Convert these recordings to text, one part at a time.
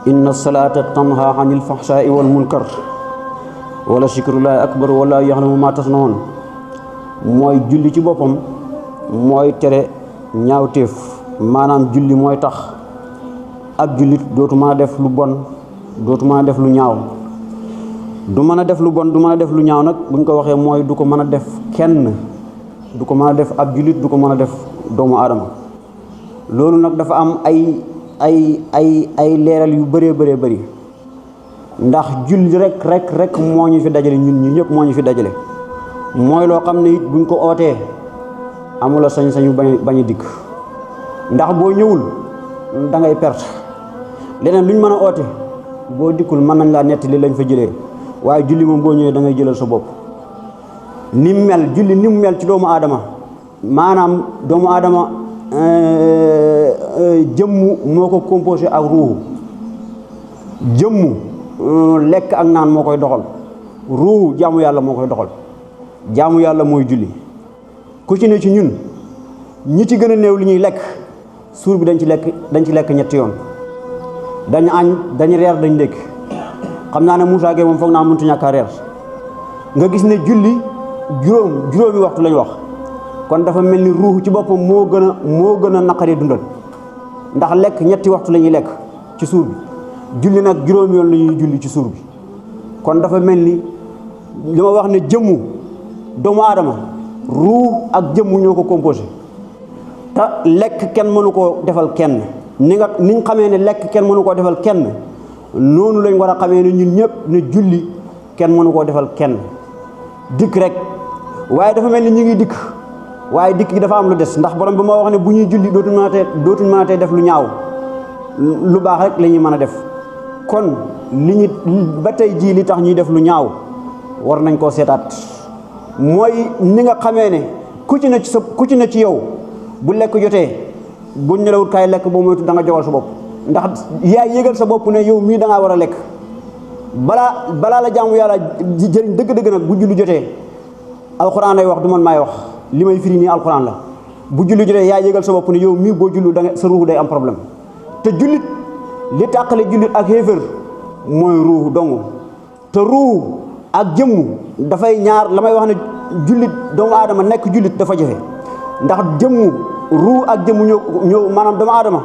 inna salaata tanha anil fahshaai wal munkar wala zikrullaahi akbar wala yaxlamu ma tasnaun mooy julli ci boppam mooy tere ñaawteef maanaam julli mooy tax ab jullit dootu mën a def lu bon dootu mën a def lu ñaaw du mën a def lu bon du mën a def lu ñaaw nag buñ ko waxee mooy du ko mën a def kenn du ko mën a def ab jullit du ko mën a def doomu aadama loolu nag dafa am ay leeral yu bëree bëri ndax julli rek moo ñu fi dajale ñun ñi ñëpp moo ñu fi dajale mooy loo xam ne it buñ ko ootee amula sañ-sañu bañ a dikk ndax boo ñëwul da ngay perte leneen luñ mën a oote boo dikkul mën nañ laa nettali lañ fa jëlee waaye julli moom boo ñëwee da ngay jëlal sa bopp ni mu mel julli ni mu mel ci doomu aadama maanaam doomu aadama jëmmu moo ko composé ak ruuxu jëmmu lekk ak naan moo koy doxal ruuxu jaamu yàlla moo koy doxal jaamu yàlla mooy julli ku ci ne ci ñun ñi ci gën a néew li ñuy lekk suur bi dañ ci lekk ñetti yoon dañ añ dañ reer dañ ndékk xam naa ne Moussa Gueye moom foog naa mëntu ñàkk a reer nga gis ne julli juróomi waxtu lañ wax kon dafa mel ni ruux ci boppam moo gën a naqaree dundal ndax lekk ñetti waxtu la ñuy lekk ci suur bi julli nag juróomi yoon la ñuy julli ci suur bi kon dafa mel ni li ma wax ne jëmmu doomu aadama ruux ak jëmmu ñoo ko composé te lekk kenn mënu koo defal kenn niñ xamee ne lekk kenn mënu koo defal kenn noonu lañ war a xamee ne ñun ñëpp ne julli kenn mënu koo defal kenn dikk rek waaye dafa mel ni ñu ngi dikk waaye dikk gi dafa am lu des ndax borom bi ma wax ne bu ñuy julli dootuñ mën a tee def lu ñaaw lu baax rek la ñuy mën a def kon ba tey jii li tax ñuy def lu ñaaw war nañ koo seetaat mooy ni nga xamee ne ku ci ne ci yow bu lekk jotee buñ nelawut kaay lekk boo moytu da nga jogal sa bopp ndax yaay yëgal sa bopp ne yow mii da ngaa war a lekk balaa la jaamu yàlla jëriñ dëgg-dëgg nag bu julli jotee alxuraan lay wax du man maay wax li may firi nii alxuraan la bu julli jotee yaay yëgal sa bopp ne yow mii boo jullu sa ruux day am problème te jullit li tàqale jullit ak xéefër mooy ruux dong te ruux ak jëmmu dafay ñaar la may wax ne jullit doomu aadama nekk jullit dafa jafe ndax jëmmu ruux ak jëmmu ñoo maanaam doomu aadama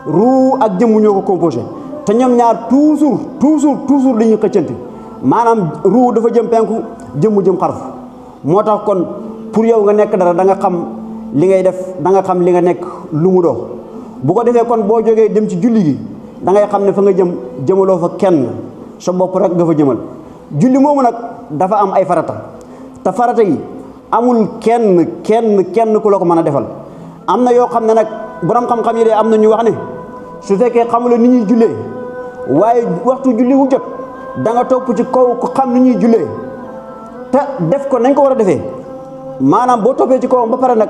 ruux ak jëmmu ñoo ko composé te ñoom ñaar toujours li ñuy xëccante maanaam ruux dafa jëm penku jëmmu jëm xarfu moo tax kon pour yow nga nekk dara da nga xam li ngay def da nga xam li nga nekk lu mu dox bu ko defee kon boo jógee dem ci julli gi da ngay xam ne fa nga jëmaloo fa kenn sa bopp rek nga fa jëmal julli moomu nag dafa am ay farata te farata yi amul kenn ku la ko mën a defal am na yoo xam ne nag borom xam-xam yi de am na ñu wax ne su fekkee xamula ni ñuy jullee waaye waxtu julli wu jot da nga topp ci kaw ku xam ni ñuy jullee te def ko nañ ko war a defee maanaam boo toppee ci kawam ba pare nag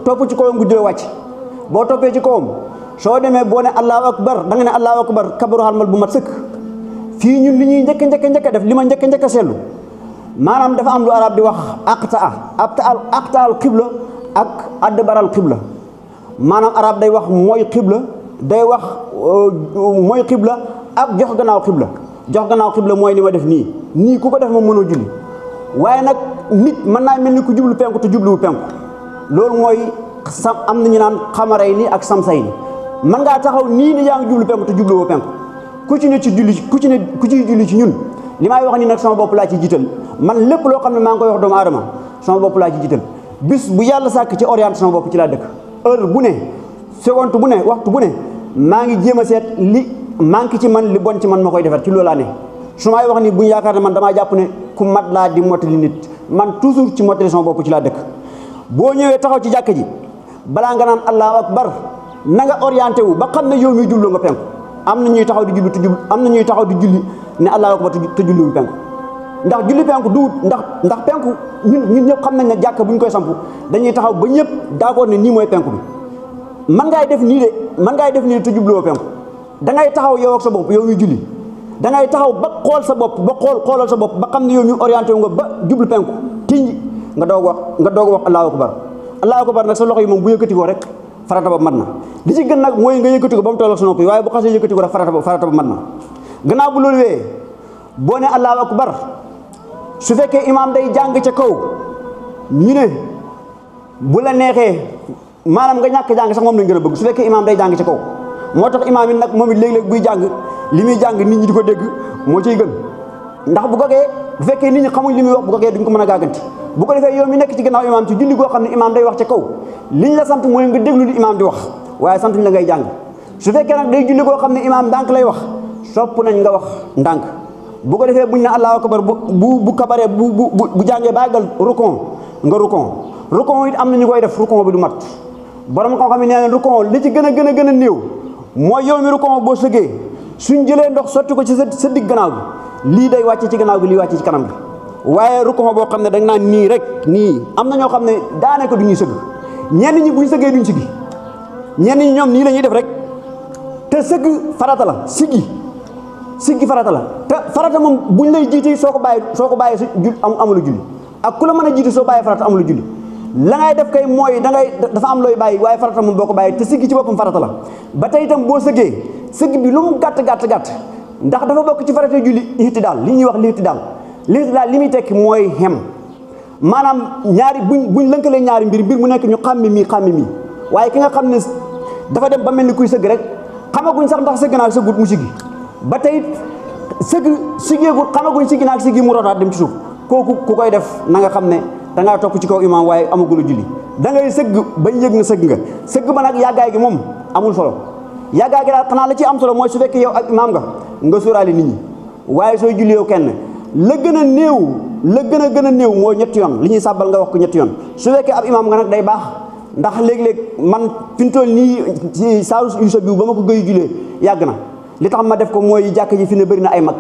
topp ci kawam gu jullee wàcc boo toppee ci kawam soo demee boo ne allahu akbar da nga ne allahu akbar kabaru xalmal bu mat sëkk fii ñun li ñuy njëkk a def li ma njëkk a seetlu maanaam dafa am lu arab di wax aqtaal xibla ak adbaral xibla maanaam arab day wax mooy xibla day wax mooy xibla ak jox gannaaw xibla mooy li ma def nii ku ko def moom mënoo julli waaye nag nit mën naa mel ni ku jublu penku te jubluwul penku loolu mooy am na ñu naan xamaray ni ak samsay ni mën ngaa taxaw nii ni yaa ngi jublu penku te jubluwoo penku ku ciy julli ci ñun li may wax nii nag sama bopp laa ci jiital man lépp loo xam ne maa ngi koy wax doomu aadama sama bopp laa ci jiital bis bu yàlla sàkk ci orienté sama bopp ci laa dëkk heure bu ne seconde bu ne waxtu bu ne maa ngi jéem a seet li manque ci man li bon ci man ma koy defar ci loolaa ne su may wax ni bu ñu yaakaar ne man damaa jàpp ne ku mat laa di mottali nit man toujours ci mottali sama bopp ci laa dëkk boo ñëwee taxaw ci jàkka ji balaa nga naan allahu akbar na nga orienté wu ba xam ne yow mi jublu nga penku am na ñuy taxaw di julli am na ñuy taxaw di julli ne allahu akbar te julliwuñ penku ndax julli penku duut ndax penku ñun ñëpp xam nañ ne jàkka bu ñu koy samp dañuy taxaw ba ñëpp d'accord ne nii mooy penku bi man ngay def nii de te jubluwoo penku da ngay taxaw yow ak sa bopp yow mi julli da ngay taxaw ba xool sa bopp ba xoolal sa bopp ba xam ne yow mi orienté wu nga ba jublu penku tinj nga doog wax allahu akbar nag sa loxo yi moom bu yëkkati ko rek farata ba mat na. li ci gën nag mooy nga yëkkati ko ba mu toll ak sa nopp yi waaye bu xasee yëkkati ko rek farata ba mat na. gannaaw bu loolu wee boo ne allahu akbar su fekkee imaam day jàng ca kaw ñu ne bu la neexee maanaam nga ñàkk jàng sax moom lañ gën a bëgg su fekkee imaam day jàng ca kaw. moo tax imaam it nag moom it léeg-léeg buy jàng li muy jàng nit ñi di ko dégg moo ciy gën ndax bu gogee bu fekkee nit ñi xamuñ li muy wax bu gogee duñ ko mën a gàgganti. bu ko defee yow mi nekk ci gannaaw imaam ci julli goo xam ne imaam day wax ca kaw liñ la sant mooy nga déglu li imaam di wax waaye santuñ la ngay jàng. su fekkee nag day julli goo xam ne imaam ndànk lay wax sopp nañ nga wax ndànk. bu ko defee buñ ne allahu akbar bu kabaree bu jàngee bàggal rukon nga rukon it am na ñu koy def rukon bi du mat borom xam-xam yi nee na rukon li ci gën a néew mooy yow mi rukon boo sëggee suñ jëlee ndox sotti ko ci sa digg gannaaw bi lii day wàcce ci gannaaw bi lii wàcce ci kanam bi. waaye rukon boo xam ne da nga naan nii rek nii am na ñoo xam ne daanaka du ñuy sëgg ñenn ñi buñ sëggee duñ siggi ñenn ñi ñoom nii la ñuy def rek te sëgg farata la siggi farata la te farata moom buñ lay jiite soo ko bàyyi sa jul amulu julli ak ku la mën a jiite soo bàyyi farata amulu julli la ngay def kay mooy dafa am looy bàyyi waaye farata moom boo ko bàyyi te siggi ci boppam farata la. ba tey itam boo sëggee sëgg bi lu mu gàtt ndax dafa bokk ci farata julli ihtidaal li ñuy wax ihtidaal li muy tekki mooy xem maanaam ñaari buñ lënkalee ñaari mbir mu nekk ñu xàmmi mii waaye ki nga xam ne dafa dem ba mel ni kuy sëgg rek xamaguñ sax ndax sëgg naa sëggut mu siggi ba tey siggeegul xamaguñ siggi naag siggi mu rotaat dem ci suuf kooku ku koy def na nga xam ne da ngaa topp ci kaw imaam waaye amagul julli da ngay sëgg bañ yëg na sëgg nga sëgg ba nag yàggaay gi moom amul solo yàggaay gi daal xanaa la ci am solo mooy su fekkee yow ak imaam nga sóoraale nit ñi waaye sooy julli yow kenn la gën a néew mooy ñetti yoon li ñuy sàbbal nga wax ko ñetti yoon su fekkee ab imaam nga nag day baax ndax léeg-léeg man fi mu toll nii ci saa yu sa biw ba ma ko gëyu jullee yàgg na li tax ma def ko mooy jàkk ji fi ne bëri na ay mag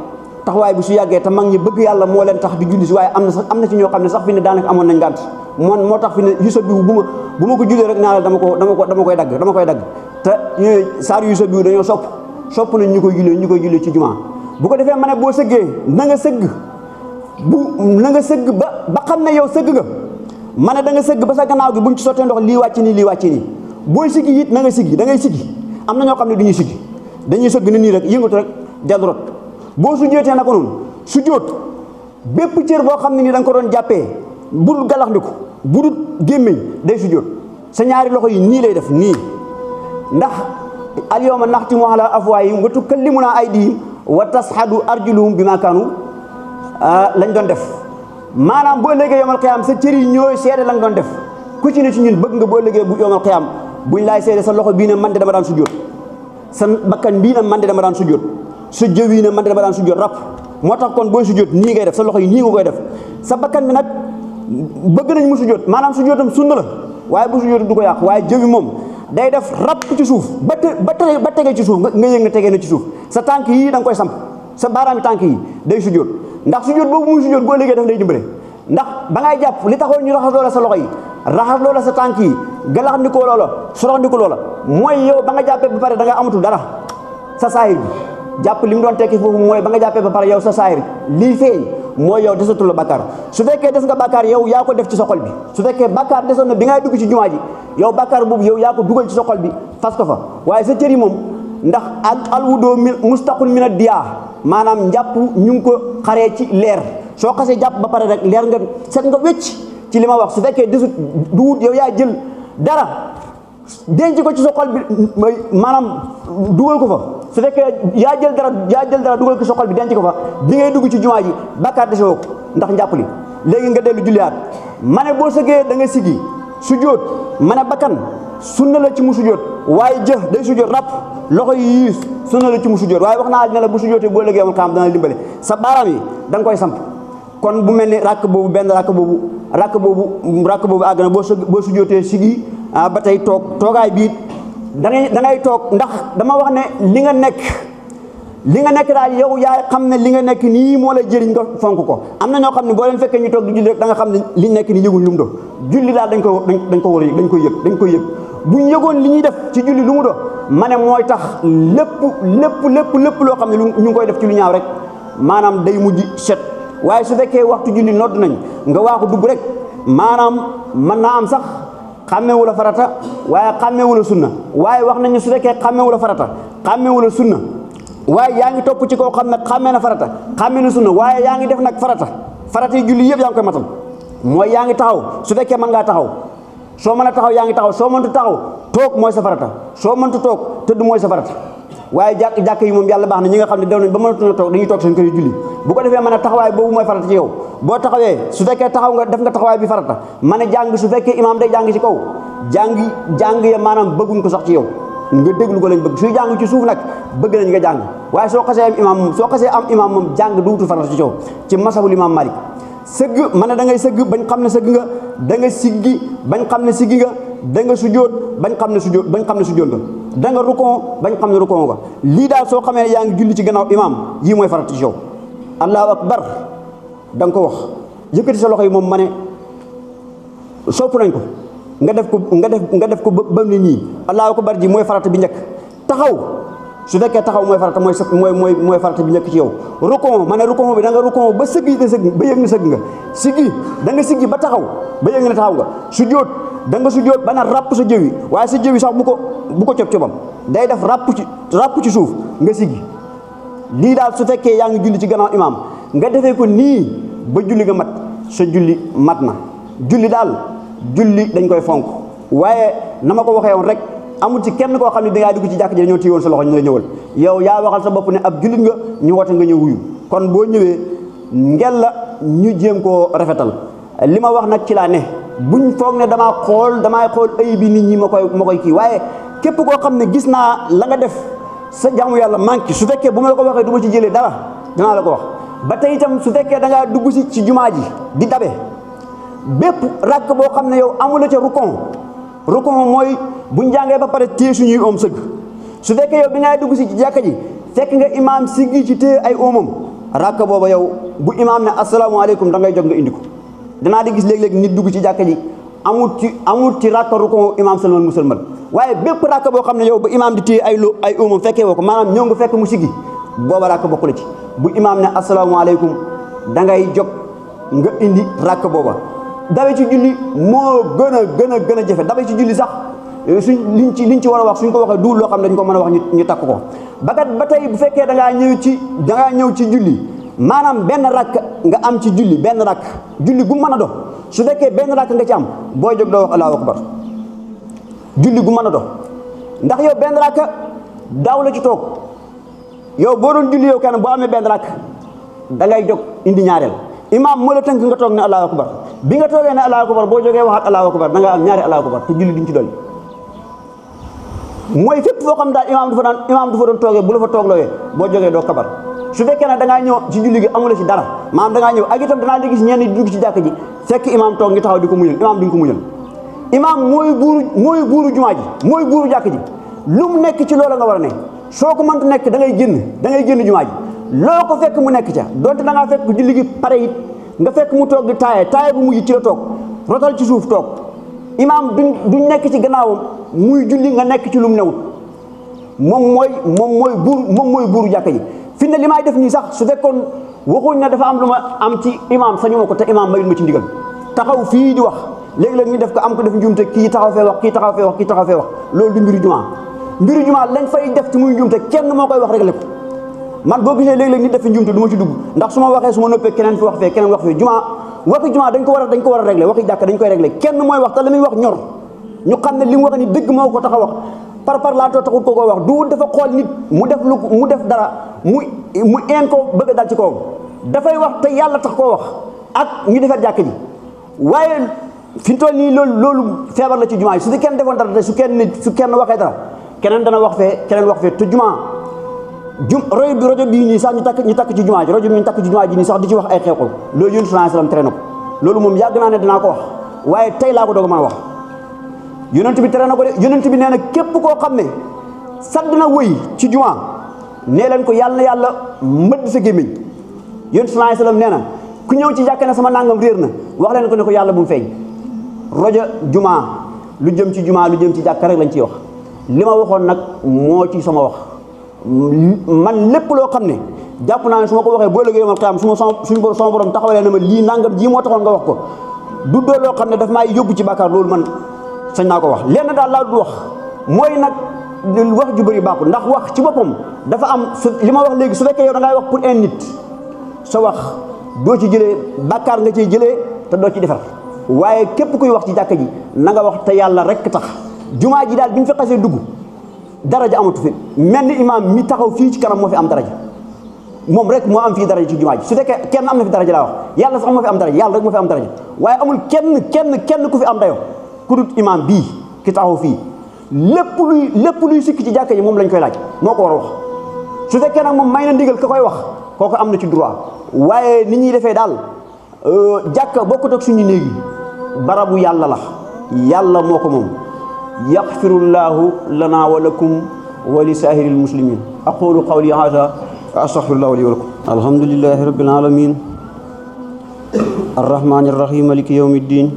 taxawaay bi su yàggee te mag ñi bëgg yàlla moo leen tax di julli si waaye am na ci ñoo xam ne sax fi ne daanaka amoon nañ ngànt moo tax fi ne yu sa biw bu ma ko jullee rek naa la dama koy dagg te saar yu sa biw dañoo sopp nañ ñu koy jullee ci jumaa bu ko defee ma ne boo sëggee na nga sëgg ba xam ne yow sëgg nga ma ne da nga sëgg ba sa gannaaw gi buñ ci sottee ndox lii wàcc nii booy siggi it na nga siggi da ngay siggi am na ñoo xam ne du ñuy siggi dañuy sëgg ne nii rek yëngatu rek dellu rot boo sujjootee naka noonu sujjoot bépp cër boo xam ne nii da nga ko doon jàppee budul galaxndiku budul gémmiñ day sujjoot sa ñaari loxo yi nii lay def nii ndax al yawma naxtimu ala afwaahihim wa tukallimunaa aydiihim wa tashhadu arjuluhum bimaa kaanu lañ doon def maanaam boo ëllëgee yawmal qiyaam sa cër yi ñooy seede lañ doon def ku ci ne ci ñun bëgg nga boo ëllëgee bu yawmal qiyaam buñ laay seede sa loxo bii ne man de dama daan sujjoot sa bakkan bii ne man de dama daan sujjoot sa jëw yi ne man de dama daan sujjoot rap moo tax kon booy sujjoot nii ngay def sa loxo yi nii nga koy def sa bakkan bi nag bëgg nañ mu sujjoot maanaam sujjootam sunna la waaye bu sujjoot du ko yàq waaye jëw yi moom day def rap ci suuf ba tege ci suuf nga yëg ne tegee na ci suuf sa tànk yii da nga koy samp sa baaraami tànk yi day sujjoot ndax sujjoot boobu muy sujjoot boo liggéey daf lay dimbale ndax ba ngay jàpp li taxoon ñu raxas loola sa loxo yi raxas loola sa tànk yi galax ndikoo loola sorox ndiko loola mooy yow ba nga jàppee ba pare da nga amatul dara sa saahir bi jàpp li mu doon tekki foofu mooy ba nga jàppee ba pare yow sa saahir lii feeñ mooy yow desatul la bàkkaar su fekkee des nga bàkkaar yow yaa ko def ci sa xol bi su fekkee bàkkaar desoon na bi ngay dugg ci jumaa ji yow bàkkaar boobu yow yaa ko dugal ci sa xol bi fas ko fa waaye sa cër yi moom ndax alwudoo mustaqul min ad-diyaa maanaam njàpp ñu ngi ko xaree ci leer soo xasee jàpp ba pare rek leer nga set nga wécc ci li ma wax su fekkee desut du wut yow yaa jël dara denc ko ci sa xol bi maanaam dugal ko fa su fekkee yaa jël dara dugal ko sa xol bi denc ko fa bi ngay dugg ci jumaa ji bàkkaar dese woo ko ndax njàpp li léegi nga dellu julliyaat ma ne boo sëggee da nga siggi sujjóot ma ne bakkan sunna la ci mu sujjóot waaye jë day sujjóot rap loxo yi yiis sunna la ci mu sujjóot waaye wax naa ne la bu sujjóotee boo léegi amul xam dana dimbale sa baaraam yi da nga koy samp kon bu mel ni rakk boobu benn rakk boobu àgg na boo sujjóotee siggi ba tey toogaay biit da ngay toog ndax dama wax ne li nga nekk daal yow yaa xam ne li nga nekk nii moo la jëriñ nga fonk ko am na ñoo xam ne boo leen fekkee ñu toog di julli rek da nga xam ne liñ nekk ni yëguñ lu mu do julli daal dañ ko war a yëg dañ koy yëg buñ yëgoon li ñuy def ci julli lu mu do ma ne mooy tax lépp loo xam ne ñu ngi koy def ci lu ñaaw rek maanaam day mujj set waaye su fekkee waxtu julli nodd nañ nga waaxu dugg rek maanaam mën naa am sax xàmmeewu la farata waaye xàmmeewula sunna waaye wax nañu su fekkee xàmmeewula farata xàmmeewula sunna waaye yaa ngi topp ci koo xam ne xàmmee na farata xàmmee na sunna waaye yaa ngi def nag farata yi julli yëpp yaa ngi koy matal mooy yaa ngi taxaw su fekkee mën ngaa taxaw soo mën a taxaw yaa ngi taxaw soo mëntu taxaw toog mooy sa farata soo mëntu toog tëdd mooy sa farata waaye jàkk yi moom yàlla baax na ñi nga xam ne dem nañ ba mënatuñu toog dañuy toog seen kër yi julli bu ko defee mën a taxawaay boobu mooy farata ci yow boo taxawee su fekkee taxaw nga def nga taxawaay bi farata mën a jàng su fekkee imaam day jàng ci kaw jàng ya maanaam bëgguñ ko sax ci yow nga déglu ko lañ bëgg suy jàng ci suuf nag bëgg nañ nga jàng waaye soo xasee am imaam moom jàng duutul farata ci yow ci masabul imaam Malik sëgg mën a da ngay sëgg bañ xam ne sëgg nga da nga siggi bañ xam ne siggi nga da nga sujjóot bañ xam ne sujjóot nga da nga rukon bañ xam ne rukon nga lii daal soo xamee ne yaa ngi julli ci gannaaw imaam yii mooy farata ci yow allahu akbar da nga ko wax yëkkati sa loxo yi moom ma ne sopp nañ ko nga def ko ba mu ne nii allahu akbar ji mooy farata bi njëkk taxaw su fekkee taxaw mooy farata mooy farata bi njëkk ci yow rukon ma ne rukon bi da nga rukon ba sëgg ba yëg na sëgg nga siggi da nga siggi ba taxaw ba yëg na taxaw nga sujjóot da nga sujjóot ba na ràpp sa jëwi waaye sa jëwi sax bu ko cob-cobam day def ràpp ci suuf nga siggi lii daal su fekkee yaa ngi julli ci gannaaw imaam nga defee ko nii ba julli nga mat sa julli mat na julli daal julli dañ koy fonk waaye na ma ko waxee woon rek amul ci kenn koo xam ne dangaa dugg ci jàkk ji dañoo téye woon sa loxo ñu la ñëwal yow yaa waxal sa bopp ne ab jullit nga ñu woote nga ñëw wuyu kon boo ñëwee ngel la ñu jéem koo rafetal li ma wax nag ci laa ne buñ foog ne damay xool ayib bi nit ñi ma koy kii waaye képp koo xam ne gis naa la nga def sa jaamu yàlla manqué su fekkee bu ma la ko waxee du ma ci jëlee dara danaa la ko wax ba tey itam su fekkee da ngaa dugg si ci jumaa ji di dabe bépp rakk boo xam ne yow amula ca rukon mooy buñ jàngee ba pare téye suñuy oom sëgg su fekkee yow bi ngay dugg si ci jàkka ji fekk nga imaam siggi ci téye ay oomam rakk booba yow bu imaam ne asalaamaaleykum da ngay jóg nga indi ko danaa di gis léeg-léeg nit dugg ci jàkka ji amul ci rakk rukon imaam salmal musalmal waaye bépp rakk boo xam ne yow bu imaam di téye ay oomam fekkee woo ko maanaam ñëw nga fekk mu siggi booba rakk bokku la ci bu imaam ne asalaamaaleykum da ngay jóg nga indi rakk booba dawe ci julli moo gën a jafe dawe ci julli sax liñ ci war a wax suñ ko waxee duul loo xam ne dañ ko mën a wax ñu takk ko ba tey bu fekkee da ngaa ñëw ci julli maanaam benn rakk nga am ci julli benn rakk julli gu mën a dox su fekkee benn rakk nga ci am booy jóg doo wax allahu akbar julli gu mën a dox ndax yow benn rakk daaw la ci toog yow boo doon julli yow kenn boo amee benn rakk da ngay jóg indi ñaareel imaam moo la tënk nga toog ne allahu akbar bi nga toogee ne allahu akbar boo jógee waxaat allahu akbar da nga am ñaari allahu akbar te julli duñ ci dolli mooy fépp foo xam daal imaam du fa doon toogee bu la fa tooglooyee boo jógee doo kabar su fekkee ne da ngaa ñëw ci julli gi amula ci dara maanaam da ngaa ñëw ak itam danaa di gis ñenn di dugg ci jàkk ji fekk imaam toog ngi taxaw di ko muñal imaam duñ ko muñal imaam mooy buuru jumaa ji mooy buuru jàkk ji lu mu nekk ci loola nga war a ne soo ko mënta nekk da ngay génn jumaa ji loo ko fekk mu nekk ca donte da ngaa fekk julli gi pare it nga fekk mu toog di taaye bu mujj ci la toog rotal ci suuf toog imaam duñ nekk ci gannaawam muy julli nga nekk ci lu mu newut moom mooy buuru jàkka ji fi ne li may def nii sax su fekkoon waxuñ ne dafa am lu ma am ci imaam sañu ma ko te imaam mayul ma ci ndigal taxaw fii di wax léegi-léeg ñu def ko am ko def njuumte kii taxaw fee wax kii taxaw fee wax loolu du mbiru jumaa lañ fay def ci muy njuumte kenn moo koy wax réglé ko man boo gisee léeg-léeg nit def fi njuumte du ma ci dugg ndax su ma waxee su ma noppee keneen fi wax fee keneen wax fee waxi jumaa dañ ko war a réglé waxi jàkk dañ koy réglé kenn mooy wax te la muy wax ñor ñu xam ne li mu wax ni dëgg moo ko tax a wax par laatoo taxul ko wax du dafa xool nit mu def dara mu een ko bëgg a dal ci kawam dafay wax te yàlla tax koo wax ak ñu defar jàkk ji waaye fi mu toll nii loolu feebar la ci jumaa yi su kenn defoon dara te su kenn waxee dara keneen dana wax fee te jumaa rajo bii nii sax ñu takk ci jumaa ji rajo bi ñu takk ci jumaa ji nii sax di ci wax ay xeexul loolu yonent sallallahu alayhi wasallam tere na ko loolu moom yàgg naa ne dinaa ko wax waaye tey laa ko doog a mën a wax yonent bi tere na ko de yonent bi nee na képp koo xam ne sadd na wëy ci jumaa nee leen ko yàlla mëdd sa gémmiñ yonent sallallahu alayhi wasallam nee na ku ñëw ci jàkka ne sama nangam réer na wax leen ko ne ko yàlla bu mu feeñ rajo jumaa lu jëm ci jumaa lu jëm ci jàkka rek lañ ciy wax li ma waxoon nag moo ci sama wax man lépp loo xam ne jàpp naa ne su ma ko waxee boo ëllëgee yomal xiyaam sama borom taxawalee na ma lii nangam ji moo taxoon nga wax ko du doo loo xam ne daf maa yóbbu ci bàkkaar loolu man sañ naa ko wax lenn daal laa du wax mooy nag wax ju bëri baaxul ndax wax ci boppam dafa am li ma wax léegi su fekkee yow da ngay wax pour un nit sa wax doo ci jëlee bàkkaar nga ciy jëlee te doo ci defar waaye képp kuy wax ci jàkka ji na nga wax te yàlla rek tax jumaa ji daal bi ñu fi xasee dugg daraja amatu fi mel ni imaam mi taxaw fii ci kanam moo fi am daraja moom rek moo am fii daraja ci jumaa ji su fekkee kenn am na fi daraja laa wax yàlla sax moo fi am daraja yàlla rek moo fi am daraja waaye amul kenn ku fi am dayoo ku dul imaam bii ki taxaw fii lépp luy sikki ci jàkka ji moom lañ koy laaj moo ko war a wax su fekkee nag moom may na ndigal ka koy wax kooku am na ci droit waaye nit ñuy defee daal jàkka bokkut ak suñu néeg yi barabu yàlla la yàlla moo ko moom yaxfirullahu lana wa lakum wa li saahiril muslimin aqulu qawli hada wa astaghfirullah li wa lakum alhamdulillahi rabbil alamin arrahmani arrahim maliki yawmi ddin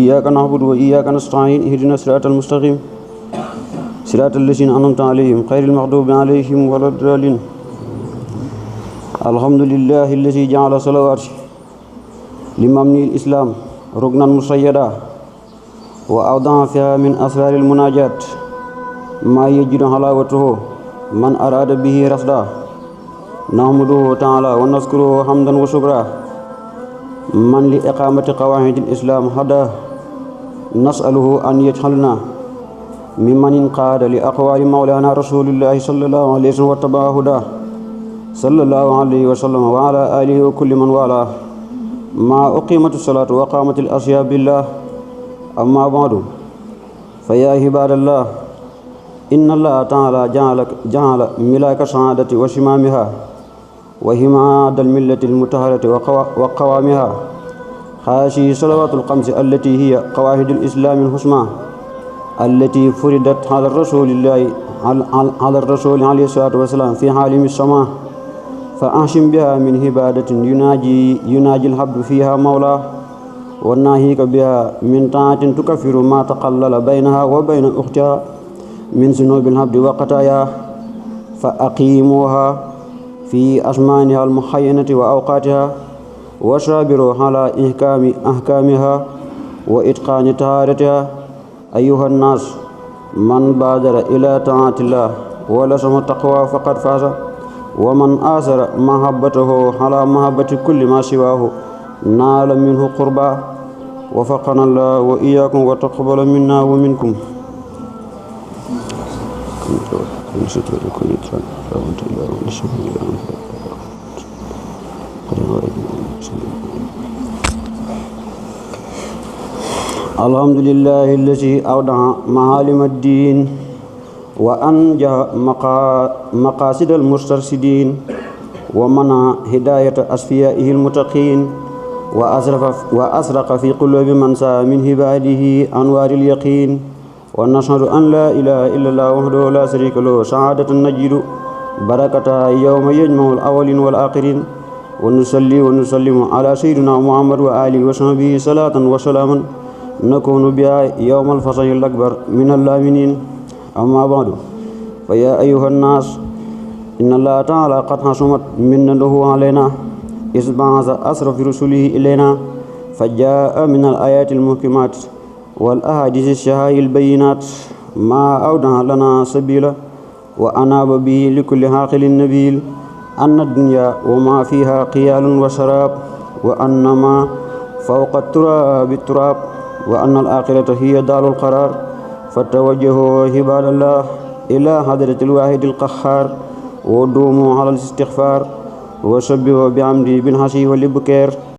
iyyaka na'budu wa iyyaka nasta'in ihdina siratal mustaqim siratal lazina an'amta alayhim ghayril maghdubi alayhim waladdallin alhamdulillahi allazi ja'ala salawati limamni al-islam ruknan musayyada wa awda'a fiha min asraril munajat ma yajidu halawatuhu man arada bihi rasda nahmaduhu ta'ala wa nazkuruhu hamdan wa shukra man li iqamati qawaidil islam hada nas'aluhu an yaj'alna mimman inqada li aqwali mawlana rasulillahi sallallahu alayhi wa sallam wa taba'a huda sallallahu alayhi wa sallam wa ala alihi wa kulli man wala ma uqimatu salatu wa qamatil asya billah amma ba'du fa ya ibadallah inna allaha ta'ala ja'ala milaka sa'adati wa shimamiha wa himadal millati almutahharati wa qawamiha hashi salawatul khamsi allati hiya qawahidul islam alhusma allati furidat ala rasulillahi ala rasuli alayhi salatu wa salam fi halimi sama fa ahshim biha min hibadatin yunaji alhabdu fiha mawla wa nahika biha min ta'atin tukaffiru ma taqallala baynaha wa bayna ukhtiha min zunubil habdi wa qataya fa aqimuha fi asmaniha almuhayyanati wa awqatiha wa sabiru ala ahkamiha wa itqani taharatiha ayyuha an-nas man badara ila ta'atillah wa lasama taqwa faqad faza wa man asara mahabbatahu ala mahabbati kulli ma siwahu nala minhu qurba وفقنا الله وإياكم وتقبل منا ومنكم الحمد لله الذي أودع معالم الدين وأنجى مقاصد المسترشدين ومنع هداية أصفيائه المتقين وأسرق في قلوب من سعى من عباده أنوار اليقين ونشهد أن لا إله إلا الله وحده لا شريك له سعادة نجد بركتها يوم يجمع الأولين والآخرين ونصلي ونسلم على سيدنا محمد وآله وصحبه صلاة وسلاما نكون بها يوم الفصل الأكبر من اللامنين أما بعد فيا أيها الناس إن الله تعالى قد حسمت منته علينا إذ بعث أشرف رسله إلينا فجاء من الآيات المحكمات والأحاديث الشهائر البينات ما أودع لنا سبيلا وأناب به لكل عاقل نبيل أن الدنيا وما فيها قيال وشراب وأن ما فوق التراب التراب وأن الآخرة هي دار القرار فتوجهوا عباد الله إلى حضرة الواحد القهار ودوموا على الاستغفار وسبحوا بحمده بالعشي والإبكار